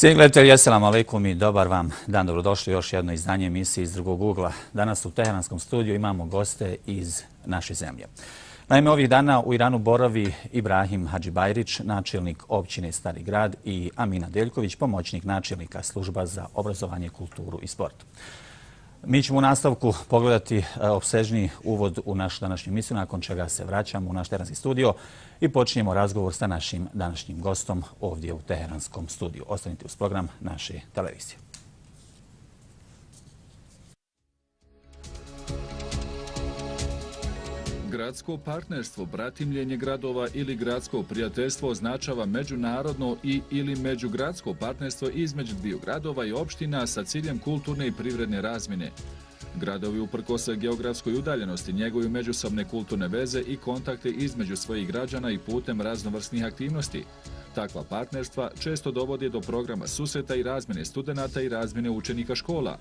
Cijenjeni gledatelji, assalamu alaikum i dobar vam dan. Dobrodošli u još jedno izdanje emisije iz drugog ugla. Danas u teheranskom studiju imamo goste iz naše zemlje. Naime, ovih dana u Iranu boravi Ibrahim Hadžibajrić, načelnik općine Stari Grad, i Amina Deljković, pomoćnik načelnika služba za obrazovanje, kulturu i sport. Mi ćemo u nastavku pogledati opsežniji uvod u našu današnju emisiju, nakon čega se vraćamo u naš teheranski studio i počinjemo razgovor sa našim današnjim gostom ovdje u teheranskom studiju. Ostanite uz program naše televizije. Gradsko partnerstvo, bratimljenje gradova ili gradsko prijateljstvo označava međunarodno ili međugradsko partnerstvo između dviju gradova i opština sa ciljem kulturne i privredne razmjene. Gradovi uprkos geografskoj udaljenosti njeguju međusobne kulturne veze i kontakte između svojih građana i putem raznovrsnih aktivnosti. Takva partnerstva često dovode do programa susreta i razmjene studenata i razmjene učenika škola.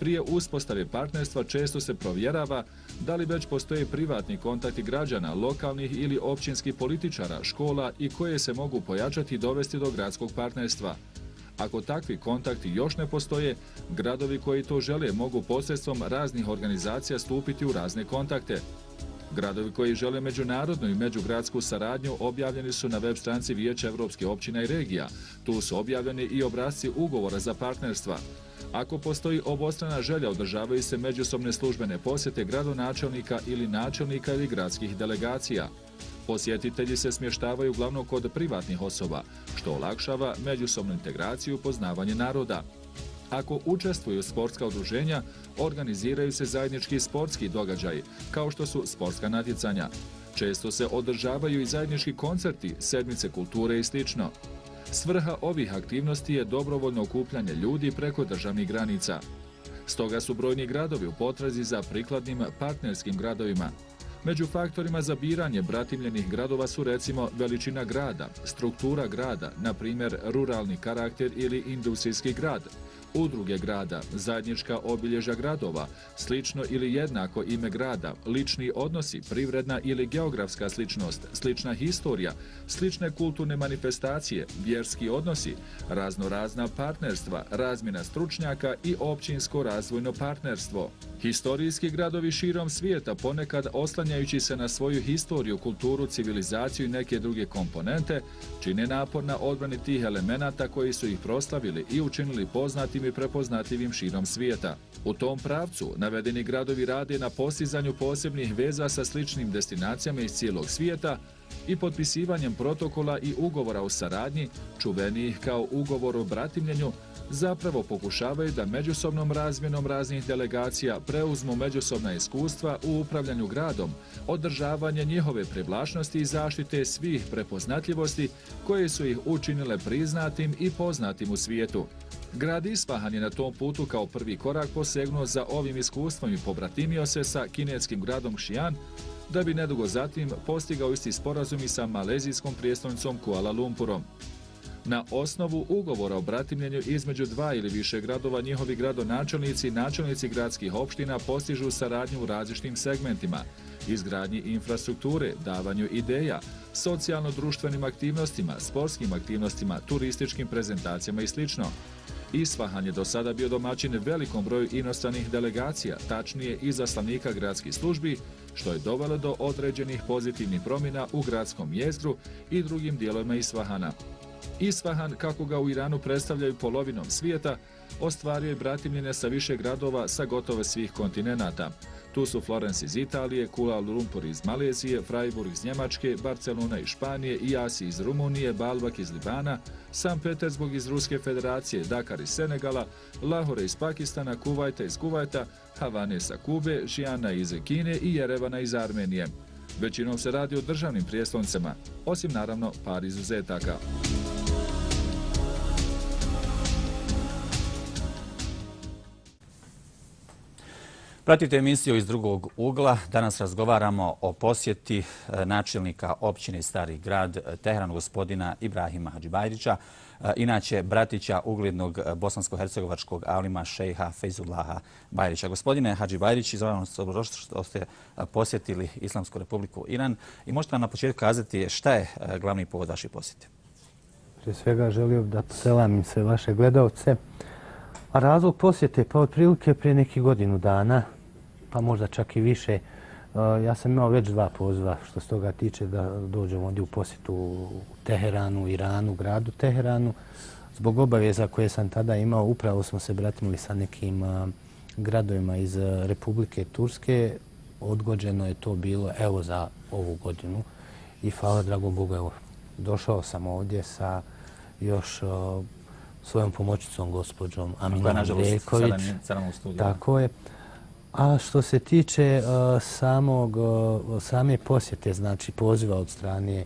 Prije uspostave partnerstva često se provjerava da li već postoje privatni kontakti građana, lokalnih ili općinskih političara, škola i koje se mogu pojačati i dovesti do gradskog partnerstva. Ako takvi kontakti još ne postoje, gradovi koji to žele mogu posredstvom raznih organizacija stupiti u razne kontakte. Gradovi koji žele međunarodnu i međugradsku saradnju objavljeni su na web stranici Vijeća Evropske općina i regija. Tu su objavljeni i obrasci ugovora za partnerstva. Ako postoji obostrana želja, održavaju se međusobne službene posjete gradonačelnika ili gradskih delegacija. Posjetitelji se smještavaju uglavnom kod privatnih osoba, što olakšava međusobnu integraciju i poznavanje naroda. Ako učestvuju sportska udruženja, organiziraju se zajednički sportski događaji, kao što su sportska natjecanja. Često se održavaju i zajednički koncerti, sedmice kulture i sl. Svrha ovih aktivnosti je dobrovoljno okupljanje ljudi preko državnih granica. Stoga su brojni gradovi u potrazi za prikladnim partnerskim gradovima. Među faktorima za biranje bratimljenih gradova su recimo veličina grada, struktura grada, na primjer ruralni karakter ili industrijski grad, udruge grada, zajednička obilježja gradova, slično ili jednako ime grada, lični odnosi, privredna ili geografska sličnost, slična historija, slične kulturne manifestacije, vjerski odnosi, raznorazna partnerstva, razmjena stručnjaka i općinsko razvojno partnerstvo. Historijski gradovi širom svijeta, ponekad oslanjajući se na svoju historiju, kulturu, civilizaciju i neke druge komponente, čine napor na odbrani tih elemenata koji su ih proslavili i učinili poznatim i prepoznatljivim širom svijeta. U tom pravcu navedeni gradovi rade na postizanju posebnih veza sa sličnim destinacijama iz cijelog svijeta i potpisivanjem protokola i ugovora o saradnji, čuvenijih kao ugovor o bratimljenju, zapravo pokušavaju da međusobnom razmjenom raznih delegacija preuzmu međusobna iskustva u upravljanju gradom, održavanje njihove privlačnosti i zaštite svih prepoznatljivosti koje su ih učinile priznatim i poznatim u svijetu. Grad Isfahan je na tom putu kao prvi korak posegnuo za ovim iskustvom i pobratimio se sa kineskim gradom Xi'an, da bi nedugo zatim postigao isti sporazum i sa malezijskom prijestolnicom Kuala Lumpurom. Na osnovu ugovora o bratimljenju između dva ili više gradova, njihovi gradonačelnici i načelnici gradskih opština postižu saradnju u različitim segmentima, izgradnji infrastrukture, davanju ideja, socijalno-društvenim aktivnostima, sportskim aktivnostima, turističkim prezentacijama i sl. Isfahan je do sada bio domaćin velikom broju inostranih delegacija, tačnije izaslanika gradskih službi, što je dovelo do određenih pozitivnih promjena u gradskom jezgru i drugim dijelovima Isfahana. Isfahan, kako ga u Iranu predstavljaju polovinom svijeta, ostvario je bratimljenje sa više gradova sa gotovo svih kontinenata. Tu su Florence iz Italije, Kuala Lumpur iz Malezije, Freiburg iz Njemačke, Barcelona iz Španije, Iasi iz Rumunije, Balbak iz Libana, San Petersburg iz Ruske federacije, Dakar iz Senegala, Lahore iz Pakistana, Kuvajta iz Kuvajta, Havane sa Kube, Šijana iz Kine i Jerevana iz Armenije. Većinom se radi o državnim prijestolnicama, osim naravno par izuzetaka. Pratite emisiju iz drugog ugla. Danas razgovaramo o posjeti načelnika općine Stari Grad Teheran, gospodina Ibrahima Hadžibajrića, inače bratića uglednog bosansko-hercegovačkog alima šejha Fejzullaha Bajrića. Gospodine Hadžibajrić, izravno što ste posjetili Islamsku republiku Iran i možete nam na početku kazati šta je glavni povod vaše posjete? Prije svega želio da poselamim sve vaše gledalce. A razlog posjete pa otprilike prije nekih godinu dana, pa možda čak i više. Ja sam imao već 2 poziva što se toga tiče da dođem ovdje u posjetu u Teheranu, Iranu, gradu Teheranu. Zbog obaveza koje sam tada imao, upravo smo se bratimili sa nekim gradovima iz Republike Turske. Odgođeno je to bilo evo za ovu godinu i hvala dragom Bogu, evo, došao sam ovdje sa još svojom pomoćnicom, gospođom Aminom Veljković. Tako je. A što se tiče same posjete, znači poziva od strane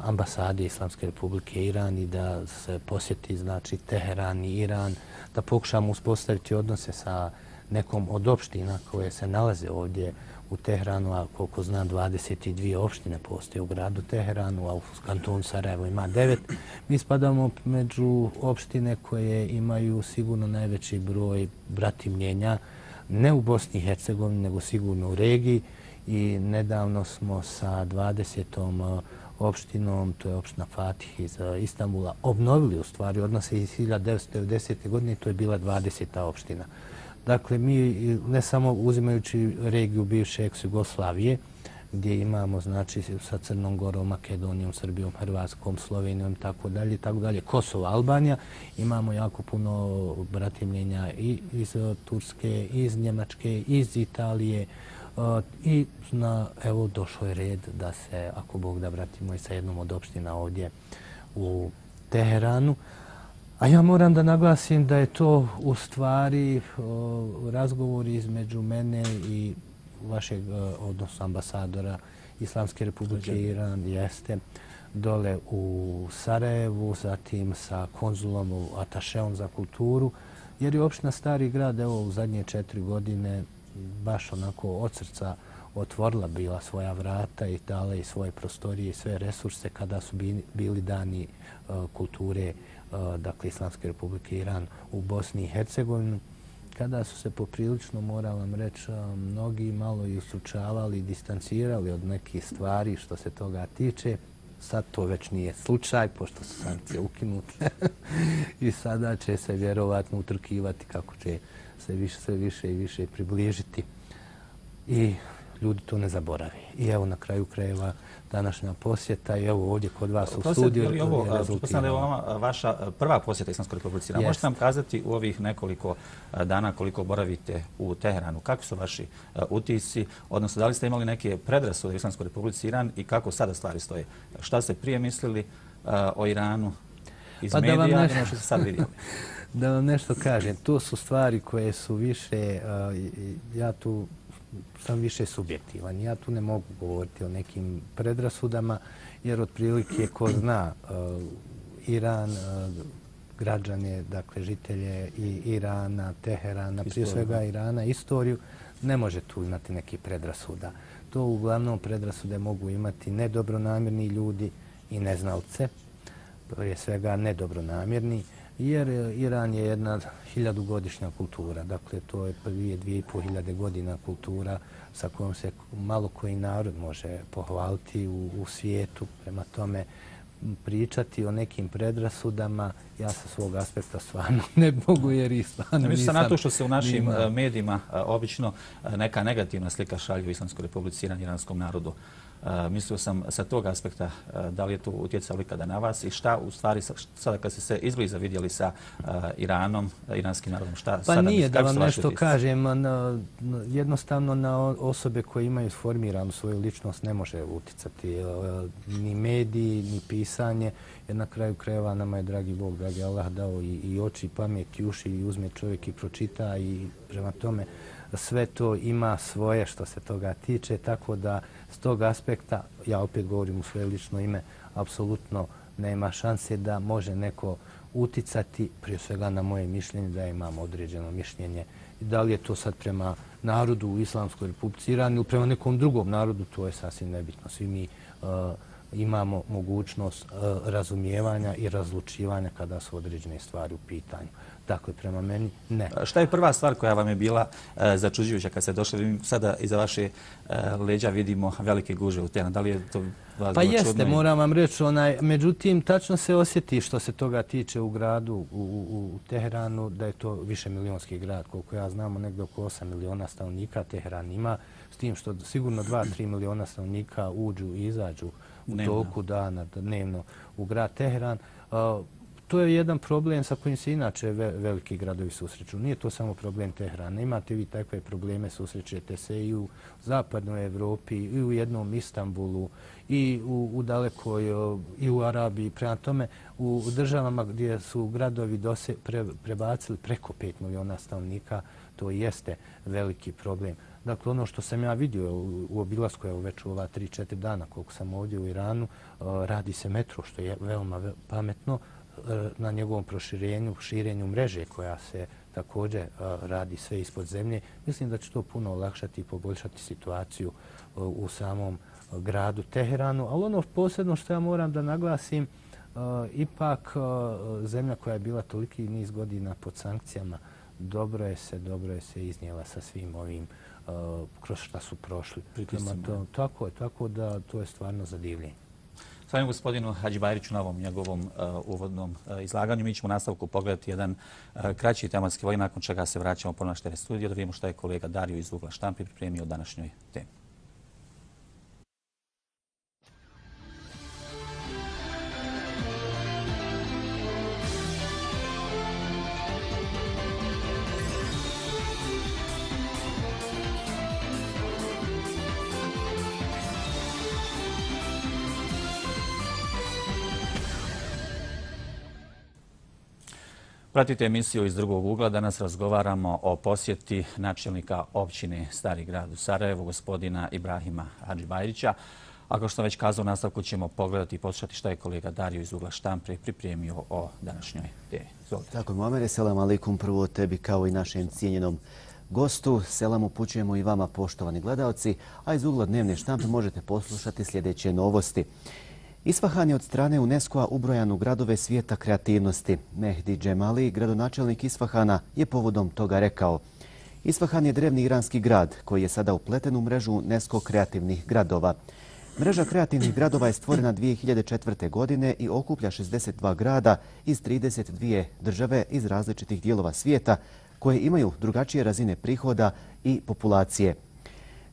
ambasade Islamske Republike Iran i da se posjeti znači Teheran i Iran, da pokušamo uspostaviti odnose sa nekom od opština koje se nalaze ovdje u Teheranu, a koliko znam 22 opštine postoje u gradu Teheranu, a u kantonu Sarajevo ima 9. Mi spadamo među opštine koje imaju sigurno najveći broj bratimljenja, ne u Bosni i Hercegovini, nego sigurno u regiji. I nedavno smo sa 20. opštinom, to je opština Fatih iz Istanbula, obnovili u stvari odnose iz 1990. godine, to je bila 20. opština. Dakle, mi ne samo uzimajući regiju bivše ex-Jugoslavije, gdje imamo znači sa Crnom Gorom, Makedonijom, Srbijom, Hrvatskom, Slovenijom, tako dalje, Kosovo, Albanija, imamo jako puno bratimljenja i iz Turske, iz Njemačke, iz Italije i evo došao je red da se, ako Bog da, bratimo i sa jednom od opština ovdje u Teheranu. A ja moram da naglasim da je to u stvari razgovor između mene i vašeg, odnosno ambasadora Islamske Republike Iran, jeste dole u Sarajevu, zatim sa konzulom, atašeom za kulturu, jer je opština Stari grad, evo, u zadnje 4 godine baš onako od srca otvorila bila svoja vrata i dala i svoje prostorije i sve resurse kada su bili dani kulture, dakle, Islamske Republike Iran u Bosni i Hercegovini, kada su se poprilično, moram vam reći, mnogi malo i ustručavali i distancirali od nekih stvari što se toga tiče. Sad to već nije slučaj, pošto su sankcije ukinute i sada će se vjerovatno utrkivati kako će se sve više i više približiti i ljudi to ne zaborave. I evo na kraju krajeva današnja posjeta i evo ovdje kod vas u studiju. Pretpostavljam da je ovo vaša prva posjeta Islamskoj Republici Iran. Možete nam kazati u ovih nekoliko dana koliko boravite u Teheranu? Kakvi su vaši utisci? Odnosno, da li ste imali neke predrasude u Islamskoj Republici Iran i kako sada stvari stoje? Šta ste prije mislili o Iranu iz medija i ono što ste sad vidjeli? Da vam nešto kažem, to su stvari koje su više, ja tu sam više subjektivan. Ja tu ne mogu govoriti o nekim predrasudama, jer otprilike ko zna Iran, građane, dakle žitelje i Irana, Teherana, prije svega Irana, istoriju, ne može tu imati neki predrasuda. To uglavnom predrasude mogu imati nedobronamjerni ljudi i neznalce, prije svega nedobronamjerni, jer Iran je jedna 1000-godišnja kultura. Dakle, to je 2500 godina kultura sa kojom se malo koji narod može pohvaliti u svijetu. Prema tome, pričati o nekim predrasudama, ja sa svog aspekta stvarno ne mogu jer i stvarno nisam. Mislim na to što se u našim medijima obično neka negativna slika šalju u Islamskoj Republici Iran, iranskom narodu. Mislio sam sa tog aspekta da li je to utjecalo ikada na vas i šta u stvari sada kad ste se izbliza vidjeli sa Iranom, iranskim narodom, šta sada nije da vam nešto kažem, jednostavno na osobe koje imaju formiranu svoju ličnost ne može uticati ni mediji, ni pisanje, jer na kraju krajeva nama je dragi Bog, dragi Allah dao i oči, i pamet, i uši, i uzme čovjek i pročita i prema tome sve to ima svoje što se toga tiče, tako da s tog aspekta, ja opet govorim u svoje lično ime, apsolutno nema šanse da može neko uticati, prije svega na moje mišljenje, da imam određeno mišljenje. I da li je to sad prema narodu u Islamskoj Republici Iran ili prema nekom drugom narodu, to je sasvim nebitno. Svi mi imamo mogućnost razumijevanja i razlučivanja kada su određene stvari u pitanju. Dakle, prema meni, ne. Šta je prva stvar koja vam je bila začuđujuća kad ste došli? Sada iza vaše leđa vidimo velike gužve u Teheranu. Da li je to vas Pa bilo jeste, čudno? moram vam reći, međutim, tačno se osjeti što se toga tiče u gradu, u Teheranu, da je to višemilionski grad. Koliko ja znamo, negdje oko 8 miliona stanovnika Teheran ima, s tim što sigurno 2-3 miliona stanovnika uđu i izađu u toku dana, dnevno u grad Teheran. To je jedan problem sa kojim se inače veliki gradovi susreću. Nije to samo problem Teherana. Imate vi takve probleme, susrećete se i u zapadnoj Evropi, i u jednom Istanbulu, i u dalekoj, i u Arabiji. Prema tome, u državama gdje su gradovi prebacili preko 5 miliona stanovnika, to jeste veliki problem. Dakle, ono što sam ja vidio u obilasku, evo već u ova 3-4 dana koliko sam ovdje u Iranu, radi se metro, što je veoma pametno, na njegovom proširenju, širenju mreže koja se također radi sve ispod zemlje. Mislim da će to puno olakšati i poboljšati situaciju u samom gradu Teheranu. Ali ono posebno što ja moram da naglasim, ipak zemlja koja je bila toliki niz godina pod sankcijama, dobro je se iznijela sa svim ovim kroz šta su prošli. Tako da to je stvarno za divljenje. Zahvaljujem gospodinu Hadžibajriću na ovom njegovom uvodnom izlaganju. Mi ćemo u nastavku pogledati jedan kraći tematski voj, nakon čega se vraćamo po naš TV studio da vidimo šta je kolega Dario iz ugla štampe pripremio o današnjoj temi. Pratite emisiju iz drugog ugla. Danas razgovaramo o posjeti načelnika općine Stari grad u Sarajevu, gospodina Ibrahima Hadžibajrića. A kao što sam već kazao, u nastavku ćemo pogledati i poslušati šta je kolega Dario iz ugla štampe pripremio o današnjoj temi. Tako je, Muamere, selam alaikum prvo tebi kao i našem cijenjenom gostu. Selam upućujemo i vama, poštovani gledalci, a iz ugla dnevne štampe možete poslušati sljedeće novosti. Isfahan je od strane UNESCO-a ubrojan u gradove svijeta kreativnosti. Mehdi Džemali, gradonačelnik Isfahana, je povodom toga rekao: Isfahan je drevni iranski grad koji je sada upleten u mrežu UNESCO kreativnih gradova. Mreža kreativnih gradova je stvorena 2004. godine i okuplja 62 grada iz 32 države iz različitih dijelova svijeta koje imaju drugačije razine prihoda i populacije.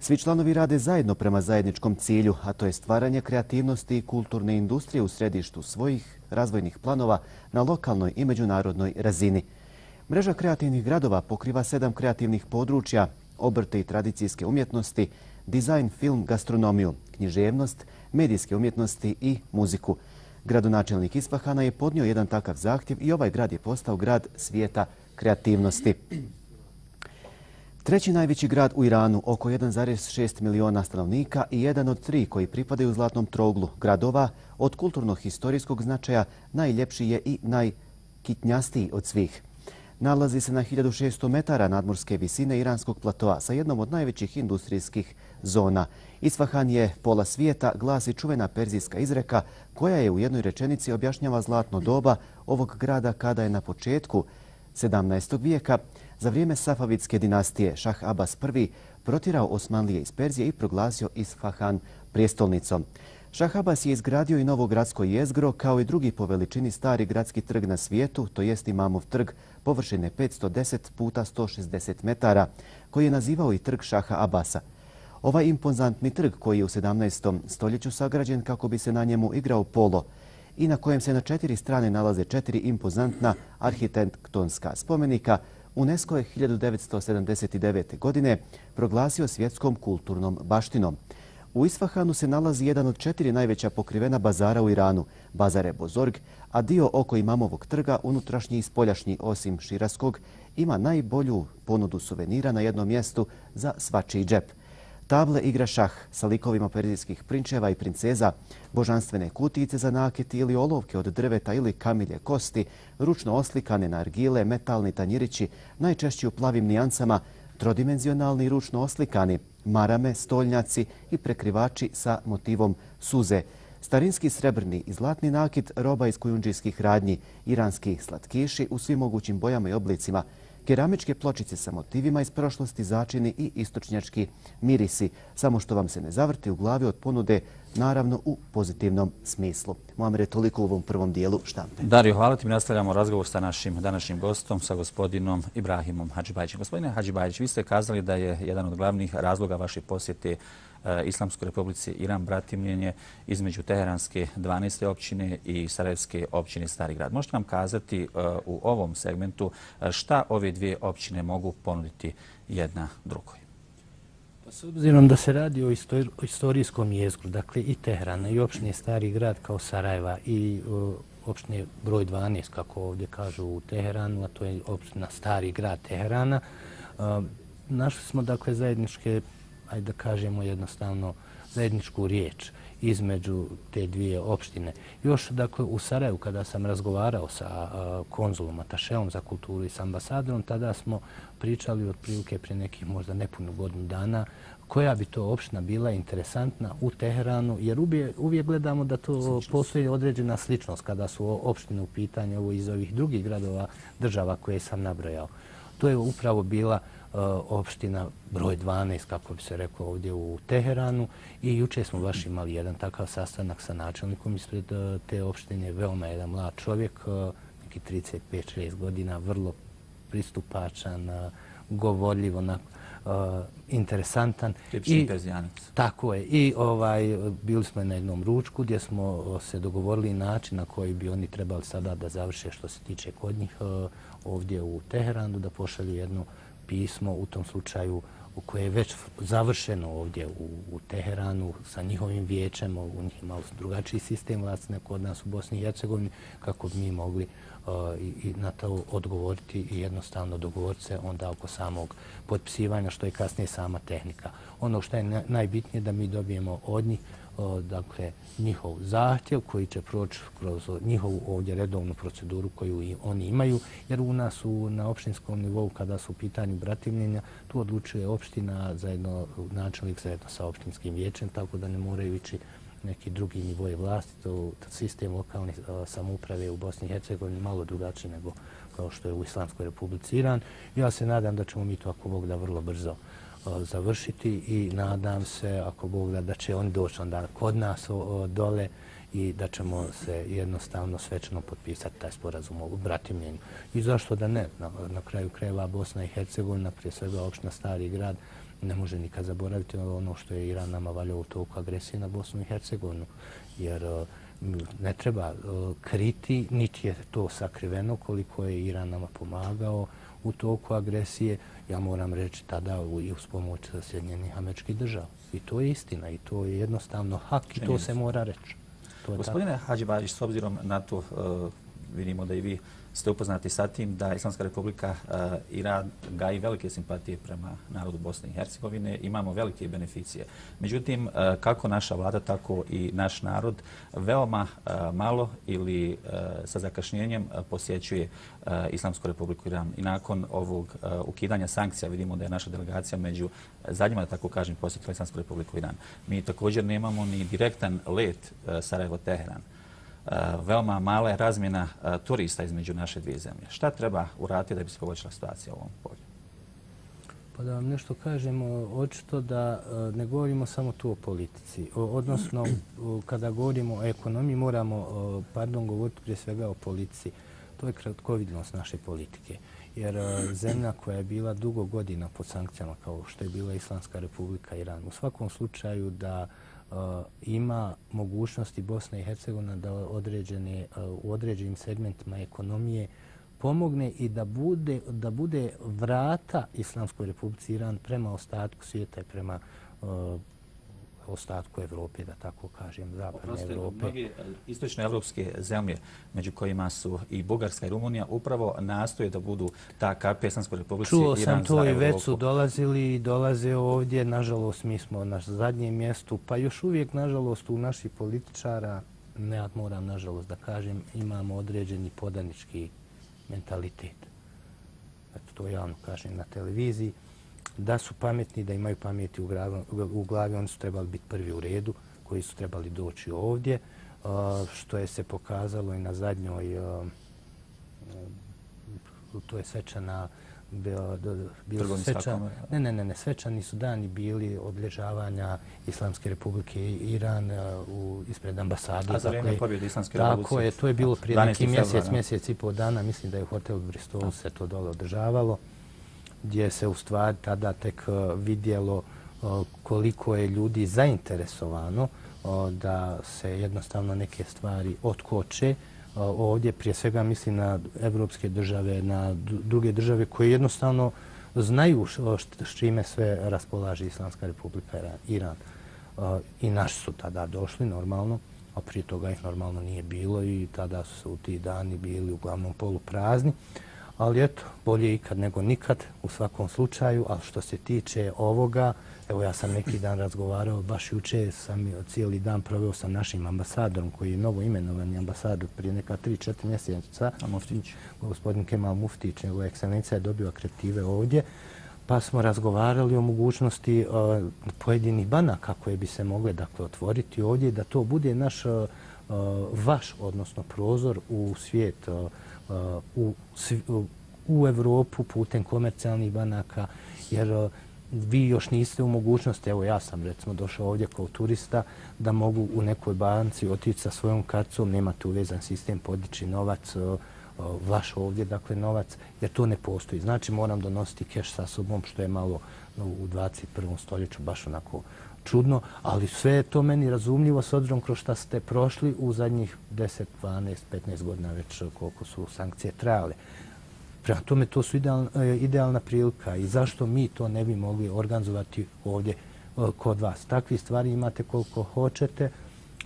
Svi članovi rade zajedno prema zajedničkom cilju, a to je stvaranje kreativnosti i kulturne industrije u središtu svojih razvojnih planova na lokalnoj i međunarodnoj razini. Mreža kreativnih gradova pokriva 7 kreativnih područja: obrte i tradicijske umjetnosti, dizajn, film, gastronomiju, književnost, medijske umjetnosti i muziku. Gradonačelnik Isfahana je podnio jedan takav zahtjev i ovaj grad je postao grad svijeta kreativnosti. Treći najveći grad u Iranu, oko 1,6 miliona stanovnika i jedan od 3 koji pripadaju zlatnom trouglu gradova od kulturno-historijskog značaja, najljepši je i najkitnjastiji od svih. Nalazi se na 1600 metara nadmorske visine iranskog platoa sa jednom od najvećih industrijskih zona. Isfahan je pola svijeta, glasi čuvena perzijska izreka koja je u jednoj rečenici objašnjava zlatno doba ovog grada kada je na početku 17. vijeka za vrijeme Safavidske dinastije Šah Abbas I protjerao Osmanlije iz Perzije i proglasio Isfahan prijestolnicom. Šah Abbas je izgradio i novo gradsko jezgro kao i drugi po veličini stari gradski trg na svijetu, to jest Imamov trg površine 510 puta 160 metara, koji je nazivao i trg Šaha Abasa. Ovaj impozantni trg koji je u 17. stoljeću sagrađen kako bi se na njemu igrao polo i na kojem se na 4 strane nalaze 4 impozantna arhitektonska spomenika, UNESCO je 1979. godine proglasio svjetskom kulturnom baštinom. U Isfahanu se nalazi jedan od 4 najveća pokrivena bazara u Iranu, Bazare Bozorg, a dio oko Imamovog trga, unutrašnji i spoljašnji osim Širaskog, ima najbolju ponudu suvenira na jednom mjestu za svačiji džep. Table igra šah sa likovima perzijskih prinčeva i princeza, božanstvene kutijice za naket ili olovke od drveta ili kamilje kosti, ručno oslikane nargile, metalni tanjirići, najčešće u plavim nijansama, trodimenzionalni ručno oslikani, marame, stolnjaci i prekrivači sa motivom suze. Starinski srebrni i zlatni nakit, roba iz kujundžijskih radnji, iranski slatkiši u svim mogućim bojama i oblicima, keramičke pločice sa motivima iz prošlosti, začini i istočnjački mirisi, samo što vam se ne zavrti u glavi od ponude, naravno u pozitivnom smislu. Muamer, je toliko u ovom prvom dijelu štampe. Dario, hvala ti. Mi nastavljamo razgovor sa našim današnjim gostom, sa gospodinom Ibrahimom Hadžibajićem. Gospodine Hadžibajić, vi ste kazali da je jedan od glavnih razloga vaše posjete Islamskoj Republici Iran bratimljenje između Teheranske 12. općine i Sarajevske općine Stari grad. Možete nam kazati u ovom segmentu šta ove dvije općine mogu ponuditi jedna drugoj? S obzirom da se radi o istorijskom jezgru, dakle i Teherana i opštine Stari grad kao Sarajeva i opštine broj 12, kako ovdje kažu u Teheranu, a to je opština Stari grad Teherana, našli smo dakle zajedničke, ajde da kažemo jednostavno, zajedničku riječ između te dvije opštine. Još dakle u Sarajevu kada sam razgovarao sa konzulom, atašeom za kulturu i s ambasadorom, tada smo pričali otprilike prije nekih možda nepunu godinu dana koja bi to opština bila interesantna u Teheranu, jer uvijek gledamo da to postoji određena sličnost kada su opštine u pitanju iz ovih drugih gradova, država koje sam nabrojao. To je upravo bila opština broj 12, kako bi se reklo ovdje u Teheranu, i juče smo baš imali jedan takav sastanak sa načelnikom ispred te opštine, veoma jedan mlad čovjek, neki 35-6 godina, vrlo pristupačan, govorljiv, interesantan. Tipični Perzijanac. Tako je. I bili smo na jednom ručku gdje smo se dogovorili način na koji bi oni trebali sada da završe što se tiče kod njih ovdje u Teheranu, da pošalju jedno pismo u tom slučaju koje je već završeno ovdje u Teheranu sa njihovim vijećem. U njih je malo drugačiji sistem vlasti kod nas u Bosni i Hercegovini, kako bi mi mogli i na to odgovoriti i jednostavno dogovoriti se onda oko samog potpisivanja, što je kasnije sama tehnika. Ono što je najbitnije da mi dobijemo od njih dakle njihov zahtjev koji će proći kroz njihovu ovdje redovnu proceduru koju oni imaju, jer u nas na opštinskom nivou kada su u pitanju bratimljenja, tu odlučuje opština zajedno, načelnik zajedno sa opštinskim vijećem, tako da ne moraju ići neki drugi nivoje vlasti. Sistem lokalne samouprave u Bosni i Hercegovini malo drugačiji nego kao što je u Islamskoj Republici Iran. Ja se nadam da ćemo mi to, ako Bog da, vrlo brzo završiti i nadam se, ako Bog da će oni doći onda kod nas dole i da ćemo se jednostavno svečano potpisati taj sporazum o bratimljenju. I zašto da ne? Na kraju krajeva Bosna i Hercegovina, prije svega opština Stari grad, ne može nikad zaboraviti ono što je Iran nama valjao u toku agresije na Bosnu i Hercegovinu, jer ne treba kriti, niti je to sakriveno koliko je Iran nama pomagao u toku agresije. Ja moram reći tada i uz pomoć Sjedinjenih Američkih Država. I to je istina i to je jednostavno hak i to se mora reći. Gospodine Hadžibajić, s obzirom na to, vidimo da i vi ste upoznati sa tim da Islamska Republika Iran gaji velike simpatije prema narodu Bosne i Hercegovine. Imamo velike beneficije. Međutim, kako naša vlada, tako i naš narod veoma malo ili sa zakašnjenjem posjećuje Islamsku Republiku Iran. I nakon ovog ukidanja sankcija vidimo da je naša delegacija među zadnjima, da tako kažem, posjetila Islamsku Republiku Iran. Mi također nemamo ni direktan let Sarajevo-Teheran. Veoma mala je razmjena turista između naše dvije zemlje. Šta treba uraditi da bi se poboljšala situacija u ovom polju? Pa da vam nešto kažemo, očito da ne govorimo samo tu o politici. Odnosno, kada govorimo o ekonomiji, moramo govoriti prije svega o politici. To je kratkovidnost naše politike. Jer zemlja koja je bila dugo godina pod sankcijama, kao što je bila Islamska Republika Iran, u svakom slučaju da ima mogućnosti Bosna i Hercegovina da u određenim segmentima ekonomije pomogne i da bude vrata Islamskoj Republici Iran prema ostatku svijeta i prema ostatku Evrope, da tako kažem, zapadne Evrope. Mnogi istočnoevropske zemlje, među kojima su i Bugarska i Rumunija, upravo nastoje da budu ta karpa Islamskoj Republici Iran za Evropu. Čuo sam to i već su dolazili i dolaze ovdje. Nažalost, mi smo na zadnjem mjestu, pa još uvijek, nažalost, u naših političara, ja moram nažalost da kažem, imamo određeni podanički mentalitet. To javno kažem na televiziji. Da su pametni, da imaju pameti u glavi, oni su trebali biti prvi u redu koji su trebali doći ovdje, što je se pokazalo i na zadnjoj, to je svečana, svečani su dani bili obilježavanja Islamske republike Iran ispred ambasade. A za vrijeme pobjede Islamske revolucije? Tako je, to je bilo prije neki mjesec i pol dana, mislim da je u hotelu Bristolu se to dole održavalo, gdje se u stvari tada tek vidjelo koliko je ljudi zainteresovano da se jednostavno neke stvari otkoče. Ovdje prije svega mislim na evropske države, na druge države koje jednostavno znaju s čime sve raspolaže Islamska republika Iran. I naši su tada došli normalno, a prije toga ih normalno nije bilo i tada su ti dani bili uglavnom poluprazni. Ali eto, bolje ikad nego nikad u svakom slučaju. A što se tiče ovoga, evo ja sam neki dan razgovarao, baš juče sam cijeli dan proveo sa našim ambasadorom, koji je novo imenovani ambasador prije neka 3-4 mjeseca. Gospodin Kemal Muftić, njegova ekscelencija je dobio akreditive ovdje. Pa smo razgovarali o mogućnosti pojedinih banaka koje bi se mogle otvoriti ovdje, da to bude naš vaš, odnosno prozor u svijet, u Evropu putem komercijalnih banaka, jer vi još niste u mogućnosti, evo ja sam recimo došao ovdje kao turista, da mogu u nekoj banci otići sa svojom karticom, nemate uvezan sistem, podići novac, vaš ovdje, dakle novac, jer to ne postoji. Znači moram donositi keš sa sobom, što je malo u 21. stoljeću baš onako čudno, ali sve je to meni razumljivo s obzirom kroz šta ste prošli u zadnjih 10, 12, 15 godina već koliko su sankcije trajale. Prema tome to su idealna prilika i zašto mi to ne bi mogli organizovati ovdje kod vas. Takvi stvari imate koliko hoćete,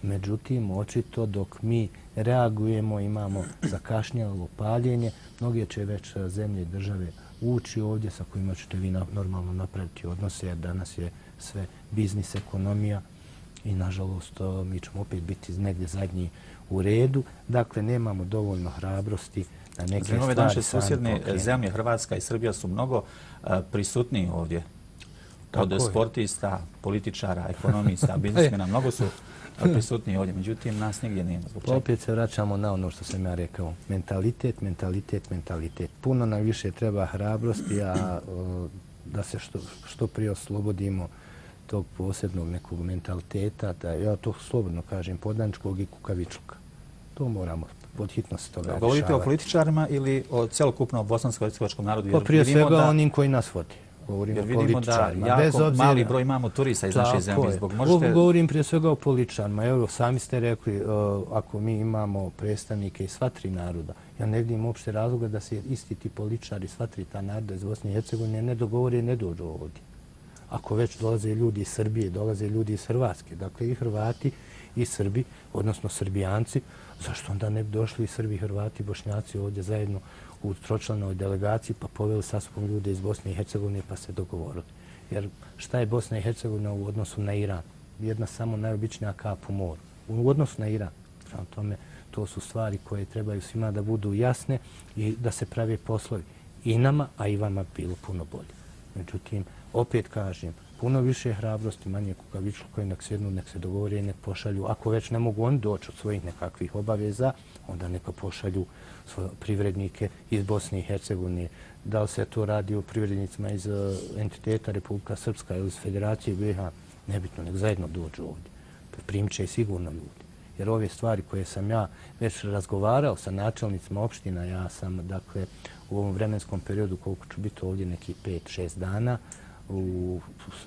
međutim očito dok mi reagujemo, imamo zakašnjelo paljenje, mnoge će već zemlje i države ući ovdje sa kojima ćete vi normalno napraviti odnose, jer danas je sve biznis, ekonomija i nažalost mi ćemo opet biti negdje zadnji u redu. Dakle, nemamo dovoljno hrabrosti da neke stvari ove naše susjedne zemlje, Hrvatska i Srbija, su mnogo prisutniji ovdje. Od sportista, političara, ekonomista, biznismena, mnogo su prisutniji ovdje. Međutim, nas nigdje nema. Opet se vraćamo na ono što sam ja rekao. Mentalitet, mentalitet, mentalitet. Puno nam više treba hrabrosti, a da se što prije oslobodimo tog posebnog nekog mentaliteta, da ja to slobodno kažem, podaničkog i kukavičluka. To moramo pod hitnost toga rješavati. Govorite o političarima ili o celokupnom bosansko-hercegovačkom narodu? Pa prije svega onim koji nas vodi. Govorimo o političarima. Jer vidimo da jako mali broj imamo turista iz naše zemlje. Govorim prije svega o političarima. Evo, sami ste rekli, ako mi imamo predstavnike iz sva tri naroda, ja ne vidim uopšte razloga da se isti ti političari iz sva tri ta naroda iz Bosne i Hercegovine ne dogovore i ne dođu ovdje. Ako već dolaze ljudi iz Srbije, dolaze ljudi iz Hrvatske, dakle i Hrvati i Srbi, odnosno Srbijanci, zašto onda ne bi došli i Srbi, Hrvati i Bošnjaci ovdje zajedno u tročlanoj delegaciji pa poveli sa sobom ljude iz Bosne i Hercegovine pa se dogovorili. Jer šta je Bosna i Hercegovina u odnosu na Iran? Jedna samo najobičnija kap u moru. U odnosu na Iran. Prema tome, to su stvari koje trebaju svima da budu jasne i da se prave poslovi. I nama, a i vama bilo puno bolje. Međutim, opet kažem, puno više hrabrosti, manje kukavičluka, nek sjednu, nek se dogovore, nek pošalju. Ako već ne mogu oni doći od svojih nekakvih obaveza, onda neka pošalju svoje privrednike iz Bosne i Hercegovine. Da li se to radi o privrednicima iz entiteta Republika Srpska ili iz Federacije BiH, nebitno, nek zajedno dođu ovdje. Primit će i sigurno ljudi. Jer ove stvari koje sam ja već razgovarao sa načelnicima opština, ja sam, dakle, u ovom vremenskom periodu, koliko ću biti ovdje, neki 5-6 dana, u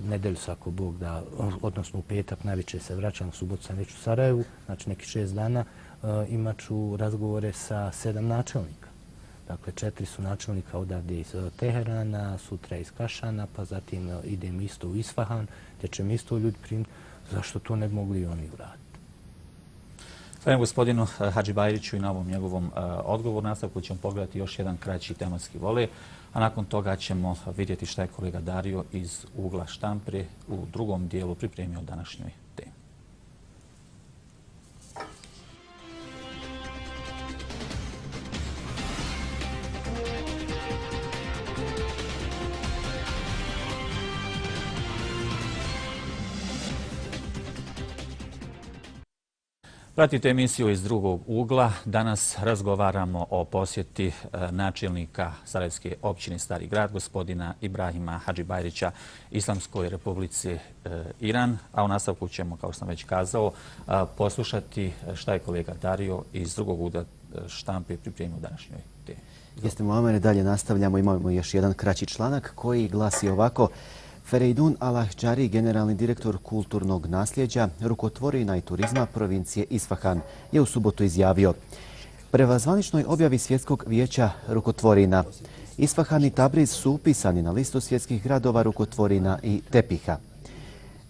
nedelju svako Bog da, odnosno u petak najveće se vraćam, u subotu sam već u Sarajevu, znači neki 6 dana, imat ću razgovore sa 7 načelnika. Dakle, 4 su načelnika odavde iz Teherana, sutra iz Kašana, pa zatim idem isto u Isfahan, gdje će mi isto ljudi primiti. Zašto to ne bi mogli i oni uraditi? Zahvaljujem gospodinu Hadžibajriću i na ovom njegovom odgovoru. Nastavku ćemo pogledati još jedan kraći tematski vole, a nakon toga ćemo vidjeti šta je kolega Dario iz ugla Štampre u drugom dijelu pripremio današnjoj temi. Pratite emisiju iz drugog ugla. Danas razgovaramo o posjeti načelnika Sarajevske općine Stari grad, gospodina Ibrahima Hadžibajrića, Islamskoj republici Iran. A u nastavku ćemo, kao što sam već kazao, poslušati šta je kolega Dario iz drugog ugla štampe pripremio u današnjoj temi. Jeste, Muamere, dalje nastavljamo. Imamo još jedan kraći članak koji glasi ovako. Ferejdun Alahđari, generalni direktor kulturnog nasljeđa, rukotvorina i turizma provincije Isfahan, je u subotu izjavio: prema zvaničnoj objavi Svjetskog vijeća rukotvorina, Isfahan i Tabriz su upisani na listu svjetskih gradova rukotvorina i tepiha.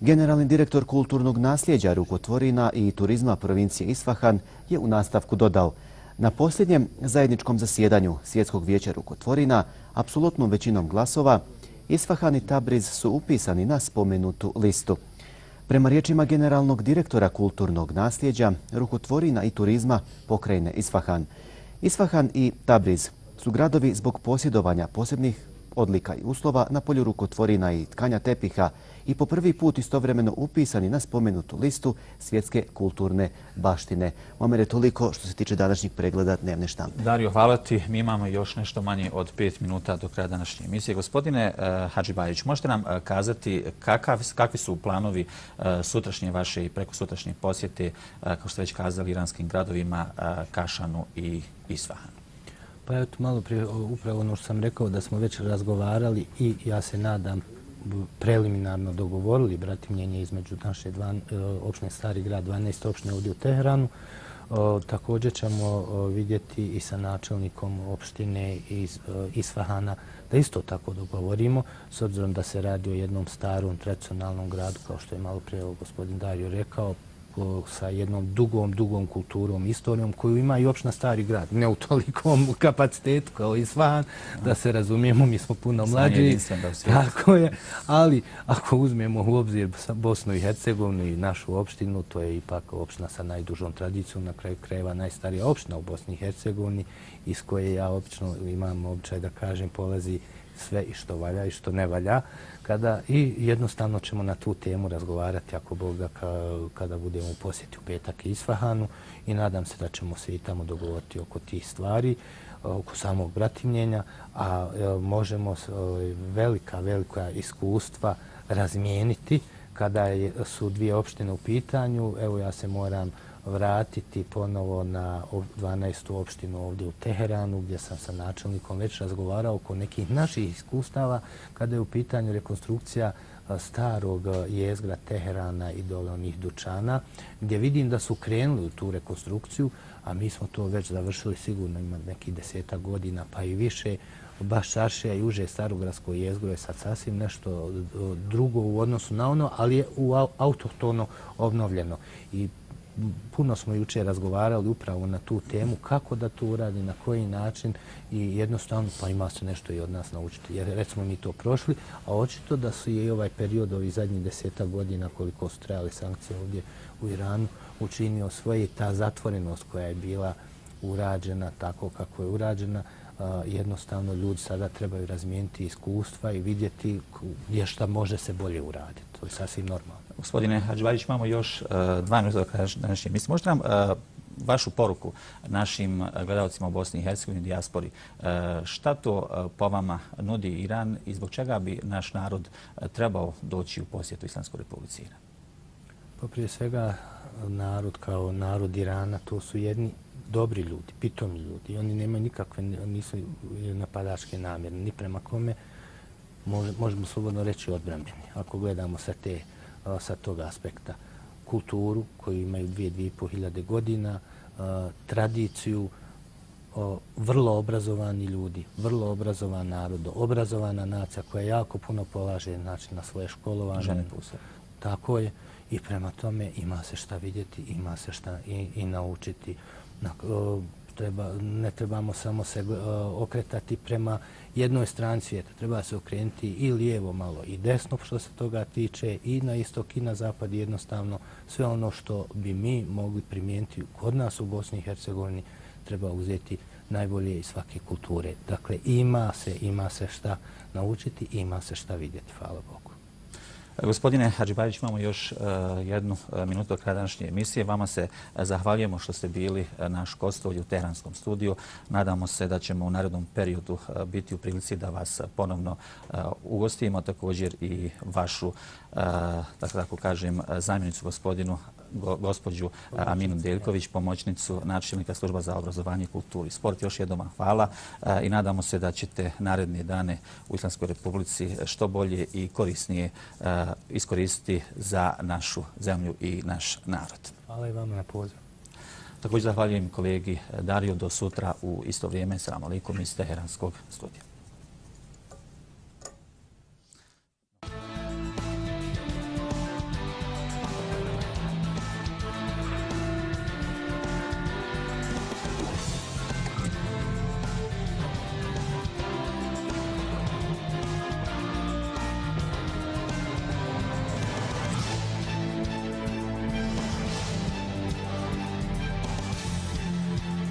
Generalni direktor kulturnog nasljeđa, rukotvorina i turizma provincije Isfahan je u nastavku dodao: na posljednjem zajedničkom zasjedanju Svjetskog vijeća rukotvorina, apsolutnom većinom glasova, Isfahan i Tabriz su upisani na spomenutu listu. Prema riječima generalnog direktora kulturnog nasljeđa, rukotvorina i turizma pokrajine Isfahan, Isfahan i Tabriz su gradovi zbog posjedovanja posebnih odlika i uslova na polju rukotvorina i tkanja tepiha i po prvi put istovremeno upisani na spomenutu listu svjetske kulturne baštine. Muamere, toliko što se tiče današnjeg pregleda dnevne štampe. Dario, hvala ti. Mi imamo još nešto manje od 5 minuta do kraja današnje emisije. Gospodine Hadžibajrić, možete nam kazati kakvi su planovi sutrašnje vaše i prekosutrašnje posjete, kao što već kazali, iranskim gradovima Kašanu i Isfahanu? Pa eto, malo prije upravo ono što sam rekao, da smo već razgovarali i ja se nadam preliminarno dogovorili bratimljenje između naše opštine Stari grad, 12 opštine ovdje u Teheranu. Također ćemo vidjeti i sa načelnikom opštine iz Isfahana da isto tako dogovorimo, s obzirom da se radi o jednom starom tradicionalnom gradu, kao što je malo prije gospodin Dario rekao, sa jednom dugom kulturom, istorijom koju ima i opština Stari grad. Ne u tolikom kapacitetu kao Isfahan, da se razumijemo, mi smo puno mlađi. Tako je, ali ako uzmemo u obzir Bosnu i Hercegovinu i našu opštinu, to je ipak opština sa najdužom tradicijom, na kraju krajeva najstarija opština u Bosni i Hercegovini, iz koje ja obično imam običaj da kažem polazi sve i što valja i što ne valja. I jednostavno ćemo na tu temu razgovarati, ako Bog da, kada budemo u posjeti u petak Isfahanu, i nadam se da ćemo se i tamo dogovoriti oko tih stvari, oko samog bratimljenja, a možemo velika iskustva razmijeniti kada su dvije opštine u pitanju. Evo, ja se moram vratiti ponovo na 12. opštinu ovdje u Teheranu, gdje sam sa načelnikom već razgovarao oko nekih naših iskustava kada je u pitanju rekonstrukcija starog jezgra Teherana i dole onih dućana, gdje vidim da su krenuli u tu rekonstrukciju, a mi smo to već završili sigurno ima nekih 10 godina pa i više. Baš čaršija i uže starogradsko jezgro je sad sasvim nešto drugo u odnosu na ono, ali je autohtono obnovljeno. I puno smo jučer razgovarali upravo na tu temu, kako da to uradi, na koji način, i jednostavno pa ima se nešto i od nas naučiti. Jer recimo mi to prošli, a očito da su i ovaj period, ovih zadnjih 10 godina koliko su trajale sankcije ovdje u Iranu, učinio svoje, ta zatvorenost koja je bila urađena tako kako je urađena. Jednostavno ljudi sada trebaju razmijeniti iskustva i vidjeti šta može se bolje uraditi. To je sasvim normalno. Gospodine Hadžibajrić, imamo još 2 minuta do kraja današnje emisije. Možete nam vašu poruku našim gledalcima u Bosni i Hercegovini, dijaspori, šta to po vama nudi Iran i zbog čega bi naš narod trebao doći u posjetu Islamskoj republici Iran? Pa prije svega narod kao narod Irana, to su jedni dobri ljudi, pitomi ljudi. Oni nemaju nikakve, nisu napadačke namjere, ni prema kome, možemo slobodno reći odbrambeni. Ako gledamo sa tog aspekta kulturu koju imaju 2.500 hiljade godina, tradiciju, vrlo obrazovani ljudi, vrlo obrazovan narod, obrazovana nacija koja jako puno polaže na svoje školovanje. Žene puse. Tako je. I prema tome ima se šta vidjeti, ima se šta i naučiti. Ne trebamo samo se okretati prema jednoj strani svijeta. Treba se okrenuti i lijevo malo i desno što se toga tiče, i na istok i na zapad. Jednostavno sve ono što bi mi mogli primijeniti kod nas u Bosni i Hercegovini treba uzeti najbolje iz svake kulture. Dakle, ima se šta naučiti, ima se šta vidjeti. Hvala Bogu. Gospodine Hadžibajić, imamo još jednu minutu do kraja današnje emisije. Vama se zahvaljujemo što ste bili naš gost ovdje u Teheranskom studiju. Nadamo se da ćemo u narednom periodu biti u prilici da vas ponovno ugostimo, također i vašu, tako kažem, zamjenicu gospođu Aminu Deljković, pomoćnicu načelnika Služba za obrazovanje i kulturu i sport. Još jednom vam hvala i nadamo se da ćete naredne dane u Islamskoj Republici što bolje i korisnije iskoristiti za našu zemlju i naš narod. Hvala i vama na pozivu. Također zahvaljujem kolegi Dariju. Do sutra u isto vrijeme. Selam alejkum iz Teheranskog studija.